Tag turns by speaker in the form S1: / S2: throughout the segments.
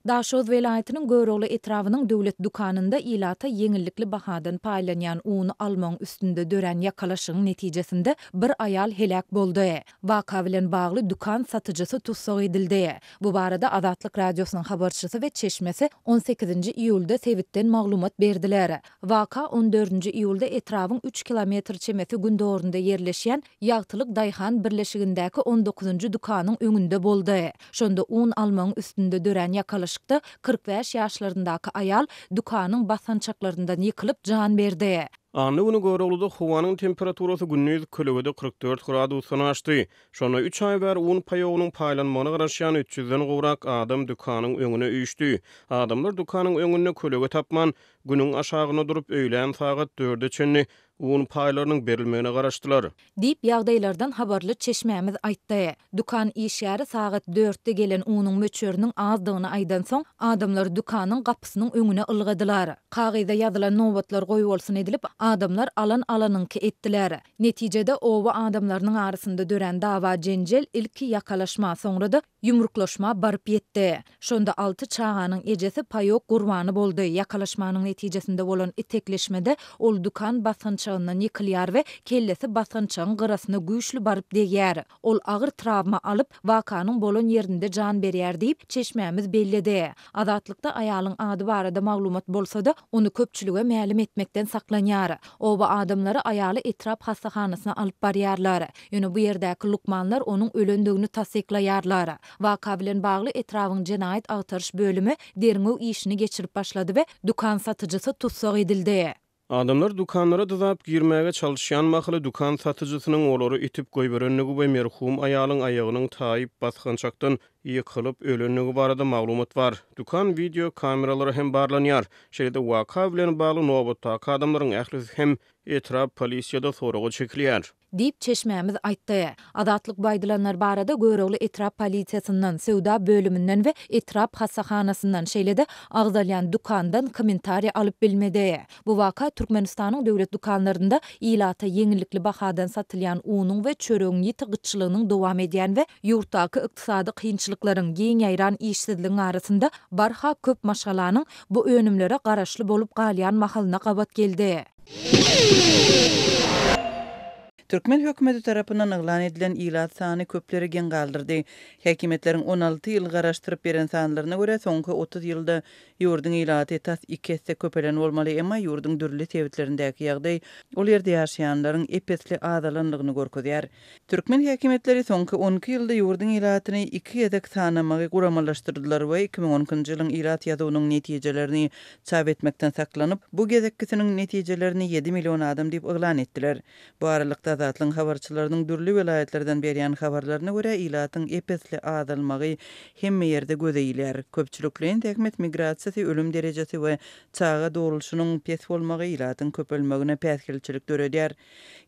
S1: Daşoguz welaýatynyň Görogly etrabynyň döwlet dükanynda ilata ýeňillikli bahadan paýlanýan uny almagyň üstünde dörän ýakalaşygyň netijesinde bir aýal heläk boldy. Waka bilen bagly dükan satyjysy tussag edildi. Bu barada Azatlyk Radiosynyň habarçysy we çeşmesi on sekizinji iýulda sebitden maglumat berdiler. Waka on dördünji iýulda etrabyň üç kilometr çemesi gündogarynda ýerleşýän Ýagtylyk daýhan birleşigindäki on dokuzynjy dükanyň öňünde boldy. Şonda un almagyň üstünde dörän ýakalaşykda 45 ýaşlaryndaky aýal dükanyň basgançaklaryndan ýykylyp jan berdi.
S2: Anna güni Görogluda howanyň temperaturasy gündiz kölegede 44 gradusdan aşdy. Şonda üç aý bäri un paýogynyň paýlanmagyna garaşýan üç ýüzden gowrak adam dükanyň öňüne üýşdi. Adamlar dükanyň öňünde kölege tapman, günüň aşagynda durup, öýlän sagat dörde çenli un paýlarynyň berilmegine garaşdylar.
S1: Diýip, ýagdaýlardan habarly çeşmämiz aýtdy. Dükan işgäri sagat dörtde gelen unuň möçberiniň azdygyny aýdansoň, adamlar dükanyň gapysynyň öňüne ylgadylar. Kagyza ýazylan nobatlar goýbolsun edilip, adamlar alan-alanyňky etdiler. Netijede, oba adamlarynyň arasynda dörän dawa-jenjel ilki ýakalaşma, soňra-da ýumruklaşma baryp ýetdi. Şonda alty çaganyň ejesi paýok gurbany boldy. Ýakalaşmanyň netijesinde bolan itekleşmede ol dükan basgançagyndan ýykylýar we kellesi basgançagyň gyrasyna güýçli baryp degýär. Ol agyr trawma alyp, wakanyň bolan ýerinde jan berýär diýip, çeşmämiz belledi. Azatlykda aýalyň ady barada maglumat bolsa-da, ony köpçülige mälim etmekden saklanýar. Oba adamlary aýaly etrap hassahanasyna alyp barýarlar. Ýöne bu ýerdäki lukmanlar onuň ölendigini tassyklaýarlar. Waka bilen bagly etrabyň jenaýat agtaryş bölümi derňew işini geçirip başlady we dükan satyjysy tussag edildi.
S2: Adamlar dükanlara dyzap girmäge çalyşýan mahaly dükan satyjysynyň olary itip goýberendigi we merhum aýalyň aýagynyň taýyp basgançakdan ýykylyp ölendigi barada maglumat bar. Dükan wideo kameralary hem barlanýar. Şeýle-de waka bilen bagly nobatdaky adamlaryň ählisi hem etrap polisiýada soraga çekilýär.
S1: Diýip, çeşmämiz aýtdy. Azatlyk bu aýdylanlar barada Görogly etrap polisiýasyndan, söwda bölüminden we etrap hassahanasyndan, şeýle-de agzalýan dükandan kommentariý alyp bilmedi. Bu waka Türkmenistanyň döwlet dükanlarynda ilata ýeňillikli bahadan satylýan unuň we çöregiň ýiti gytçylygynyň dowam edýän we ýurtdaky ykdysady kynçylyklaryň, giň ýaýran işsizligiň arasynda barha köp maşgalanyň bu önümlere garaşly bolup galýan mahalyna gabat geldi.
S3: Türkmen hökümeti tarapyndan yglan edilen ilat sany köpleri geň galdyrdy. Häkimiýetleriň 16 ýyl garaşdyryp beren sanlaryna görä, soňky 30 ýylda ýurduň ilaty tas iki esse köpelen bolmaly, emma ýurduň dürli sebitlerindäki ýagdaý ol ýerde ýaşaýanlaryň ep-esli azalandygyny görkezýär. Türkmen häkimiýetleri soňky on iki ýylda ýurduň ilatyny iki gezek sanamagy guramalaşdyrdylar we 2012-nji ýylyň ilat ýazuwynyň netijelerini çap etmekden saklanyp, bu gezekkisiniň netijelerini ýedi million adam diýip yglan etdiler. Bu aralykda, Azatlygyň habarçylarynyň dürli welaýatlardan berýän habarlaryna görä, ilatyň ep-esli azalmagy hemme ýerde göze ilýär. Köpçülikleýin zähmet migrasiýasy, ölüm derejesi we çaga dogrulyşynyň pes bolmagy ilatyň köpelmegine päsgelçilik döredýär.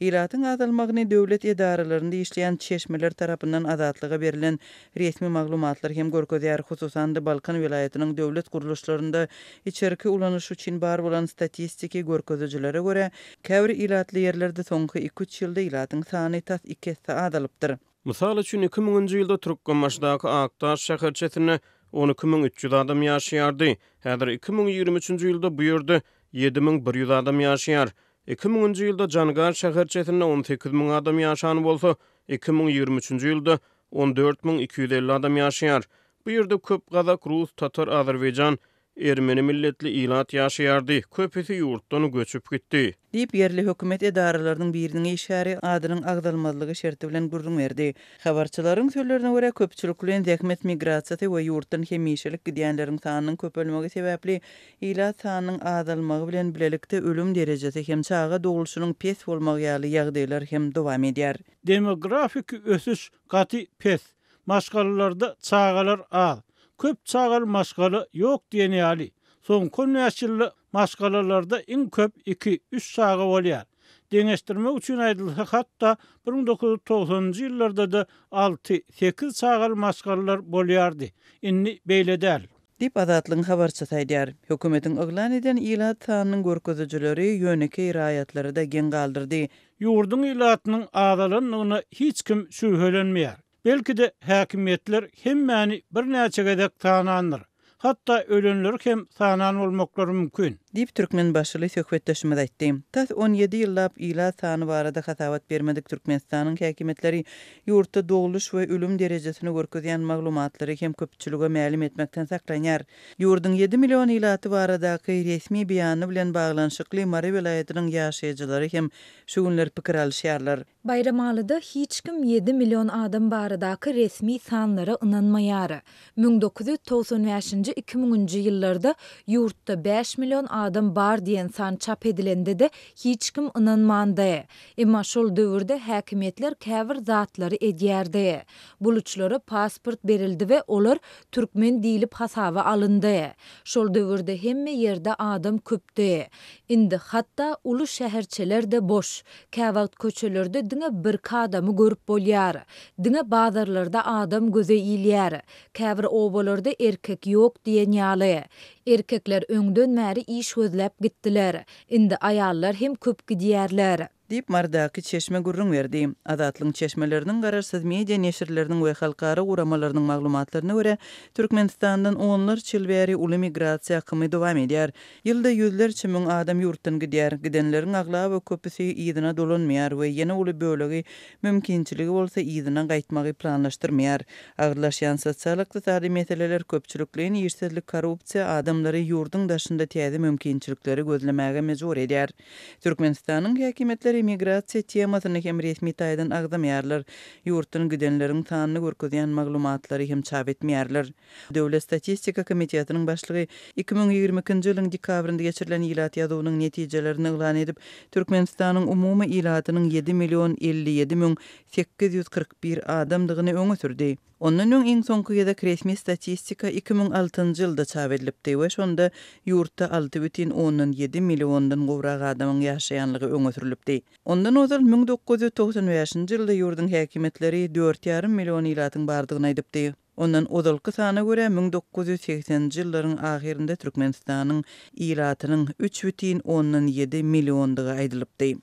S3: Ilatyň azalmagyny döwlet edaralarynda işleýän çeşmeler tarapyndan Azatlyga berlen resmi maglumatlar hem görkezýär. Hususan-da, Balkan welaýatynyň döwlet gurluşlarynda içerki ulanyş üçin bar bolan statistiki görkezijilere görä, käbir ilatly ýerlerde soňky iki-üç ýylda ilatyň sany tas iki esse azalypdyr.
S2: Mysal üçin, 2000-nji ýylda Türkmenbaşydaky Akdaş şäherçesinde 12 300 adam ýaşaýardy. Häzir 2023-nji ýylda bu ýerde 7100 adam ýaşaýar. Iki müňünji ýylda Jangar şäherçesinde 18 müň adam ýaşan bolsa, 2023-nji ýylda 14 250 adam ýaşaýar. Bu ýerde köp gazak, rus, tatar, azerbaýjan, ermeni milletli ilat ýaşaýardy, köpüsi ýurtdan göçüp gitdi.
S3: Diýip, ýerli hökümet edaralarynyň biriniň işgäri adynyň agzalmazlygy şerti bilen gürrüň berdi. Habarçylaryň sözlerine görä, köpçülikleýin zähmet migrasiýasy we ýurtdan hemişelik gidýänleriň sanynyň köpelmegi sebäpli Ilat sanynyň azalmagy bilen bilelikde ölüm derejesi hem çaga dogluşynyň pes bolmagy ýaly ýagdaýlar hem dowam edýär.
S4: Demografiki ösüş gaty pes. Maşgalalarda çagalar az. Köp çagaly maşgala ýok diýen ýaly. Soňky on bäş ýylda maşgalalarda iň köp iki, üç çaga bolýar. Deňeşdirmek üçin aýdylsa, hatda 1990-njy ýyllarda-da alty, sekiz çagaly maşgalalar bolýardy. Indi beýle däl.
S3: Diýip, Azatlygyň habarçysy aýdýar. Hökümetiň yglan eden ilat sanynyň görkezijileri ýönekeý raýatlary-da geň galdyrdy.
S4: Ýurduň ilatynyň azalandygyna hiç kim şübhelenmeýär. Belki-de, häkimiýetler hemmäni birnäçe gezek sanandyr. Hatda ölenleri hem sanan bolmaklary mümkin.
S3: Diýip, türkmenbaşyly söhbetdeşimiz aýtdy. Tas on ýedi ýyllap ilat sany barada hasabat bermedik Türkmenistanyň häkimiýetleri ýurtda dogluş we ölüm derejesini görkezýän maglumatlary hem köpçülige mälim etmekden saklanýar. Ýurduň ýedi million ilaty baradaky resmi beýany bilen baglanyşykly Mary welaýatynyň ýaşaýjylary hem şu günler pikir alyşýarlar.
S1: Baýramalyda hiç kim ýedi million adam baradaky resmi sanlara ynanmaýar. 1995-nji, 2000-nji ýyllarda ýurtda bäş million adam bar diýen san çap edilende-de hiç kim ynanmandy. Emma şol döwürde häkimiýetler käbir zatlary edýärdi. Buluçlara pasport berildi we olar türkmen diýlip hasaba alyndy. Şol döwürde hemme ýerde adam köpdi. Indi hatda uly şäherçeler-de boş. Käwagt köçelerde diňe birki adamy görüp bolýar. Diňe bazarlarda adam göze ilýär. Käbir obalarda erkek ýok diýen ýaly. Erkekler öňden bäri iş gözläp gitdiler. Indi aýallar hem köp gidýärler.
S3: Diýip, Marydaky çeşme gürrüň berdi. Azatlygyň çeşmeleriniň, garaşsyz media neşirleriniň we halkara guramalarynyň maglumatlaryna görä, Türkmenistandan onlarça ýyl bäri uly migrasiýa akymy dowam edýär. Ýylda ýüzlerçe müň adam ýurtdan gidýär. Gidenleriň aglaba köpüsi yzyna dolanmaýar we ýene uly bölegi mümkinçiligi bolsa yzyna gaýtmagy planlaşdyrmaýar. Agyrlaşýan sosial-ykdysady meseleler, köpçülikleýin işsizlik, korrupsiýa adamlary ýurduň daşynda täze mümkinçilikleri gözlemäge mejbur edýär. Türkmenistanyň häkimiýetleri migrasiýa temasyny hem resmi taýdan agzamaýarlar, ýurtdan gidenleriň sanyny görkezýän maglumatlary hem çap etmeýärler. Döwlet statistika komitetiniň başlygy 2022-nji ýylyň dekabrynda geçirilen ilat ýazuwynyň netijelerini yglan edip, Türkmenistanyň umumy ilatynyň ýedi million 57 müň 841 adamdygyny öňe sürdi. Ondan öň iň soňky gezek resmi statistika 2006-njy ýylda çap edilipdi we şonda ýurtda 6,7 milliondan gowrak adamyň ýaşaýanlygy öňe sürlüpdi. Ondan ozal 1995-nji ýylda ýurduň häkimiýetleri dört ýarym million ilatyň bardygyny aýdypdy. Ondan ozalky sana görä, 1980-nji ýyllaryň ahyrynda Türkmenistanyň ilatynyň 3,7 milliondygy aýdylypdy.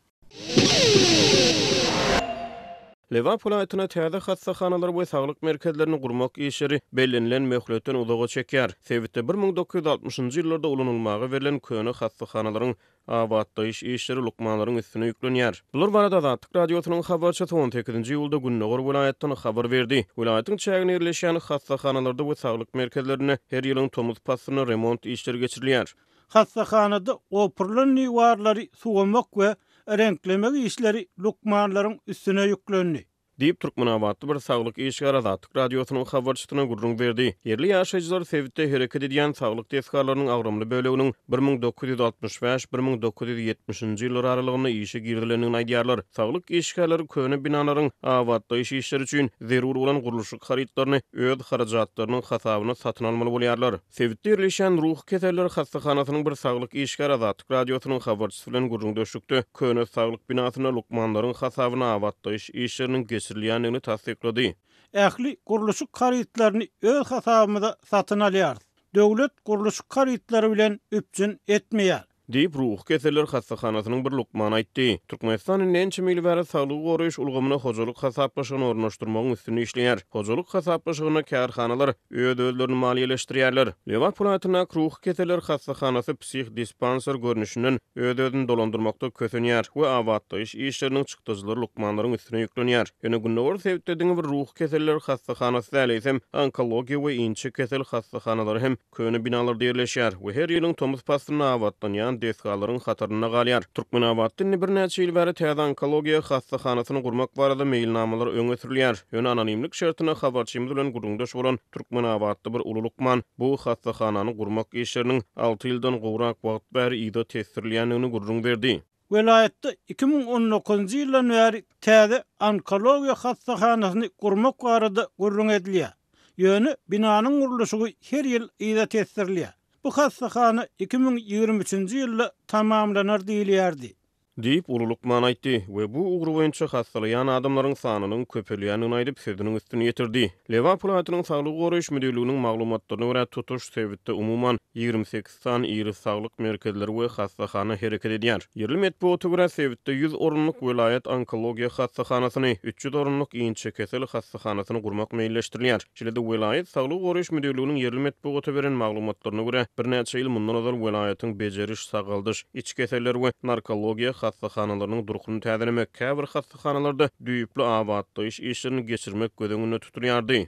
S2: Lebap welaýatynda täze hassahanalary we saglyk merkezlerini gurmak işleri bellenilen möhletden uzaga çekýär. Sebitde 1960-njy ýyllarda ulanylmaga berlen köne hassahanalaryň abatlaýyş işleri lukmanlaryň üstüne ýüklenýär. Bular barada Azatlyk Radiosynyň habarçysy on sekizinji iýulda gündogar welaýatdan habar berdi. Welaýatyň çäginde ýerleşýän hassahanalarda we saglyk merkezlerinde her ýylyň tomus paslynda remont işleri geçirilýär.
S4: Hassahanada opurylan diwarlary suwamak we reňklemek işleri lukmanlaryň üstüne ýüklendi.
S2: Diýip, türkmenabatly bir saglyk işgäri Azatlyk Radiosynyň habarçysyna gürrüň berdi. Ýerli ýaşaýjylar sebitde hereket edýän saglyk desgalarynyň agramly böleginiň 1965, 1970-nji ýyllar aralygynda işe girizilendigini aýdýarlar. Saglyk işgärleri köne binalaryň abatlaýyş işleri üçin zerur bolan gurluşyk harytlaryny öz harajatlarynyň hasabyna satyn almaly bolýarlar. Sebitde ýerleşýän Ruhy keseller hassahanasynyň bir saglyk işgäri Azatlyk Radiosynyň habarçysy bilen gürrüňdeşlikde köne saglyk binasynda lukmanlaryň hasabyna abatlaýyş işleriniň geçirilýändigini tassyklady.
S4: Ähli gurluşyk harytlaryny öz hasabymyza satyn alýarys. Döwlet gurluşyk harytlary bilen üpjün etmeýär.
S2: Diýip, Ruhy keseller hassahanasynyň bir lukmany aýtdy. Türkmenistan indi ençeme ýyl bäri saglygy goraýyş ulgamyna hojalyk hasaplaşygyny ornaşdyrmagyň üstünde işleýär. Hojalyk hasaplaşygynda kärhanalar öz-özlerini maliýeleşdirýärler. Lebap welaýatyndaky Ruhy keseller hassahanasy psihdispanser görnüşinden öz-özüni dolandyrmakda kösenýär we abatlaýyş işleriniň çykdajylary lukmanlaryň üstüne ýüklenýär. Ýöne gündogar sebitde diňe bir Ruhy keseller hassahanasy däl, eýsem, onkologiýa we inçe kesel hassahanalary hem Köne binalarda ýerleşýär we her ýylyň tomus paslynda abatlanýan desgalaryň hatarynda galýar. Türkmenabatda indi birnäçe ýyl bäri täze onkologiýa hassahanasyny gurmak barada meýilnamalar öňe sürülýär. Ýöne anonimlik şertinde habarçymyz bilen gürrüňdeş bolan türkmenabatly bir uly lukman bu hassahanany gurmak işleriniň alty ýyldan gowrak wagt bäri yza tesdirilýändigini gürrüň berdi.
S4: Welaýatda 2019-njy ýyldan bäri täze onkologiýa hassahanasyny gurmak barada gürrüň edilýär. Ýöne binanyň gurluşygy her ýyl yza tesdirilýär. Bu hassahana 2023-nji ýylda tamamlanar diýilýärdi.
S2: Diýip, uly lukman aýtdy we bu ugry boýunça hassalaýan adamlaryň sanynyň köpelýändigini aýdyp, sözüniň üstüni ýetirdi. Lebap welaýatynyň Saglygy goraýyş müdirliginiň maglumatlaryna görä, tutuş sebitde umuman 28 sany iri saglyk merkezleri we hassahana hereket edýär. Ýerli metbugata görä, sebitde 100 orunlyk welaýat onkologiýa hassahanasyny, 300 orunlyk inçekesel hassahanasyny gurmak meýilleşdirilýär. Şeýle-de, welaýat saglygy goraýyş müdirliginiň ýerli metbugata beren maglumatlaryna görä, birnäçe ýyl mundan ozal welaýatyň bejeriş-sagaldyş, iç keseller we narkologiýa hassahanalarynyň durkuny täzelemek, käbir hassahanalarda düýpli abatlaýyş işlerini geçirmek göz öňünde tutulýardy.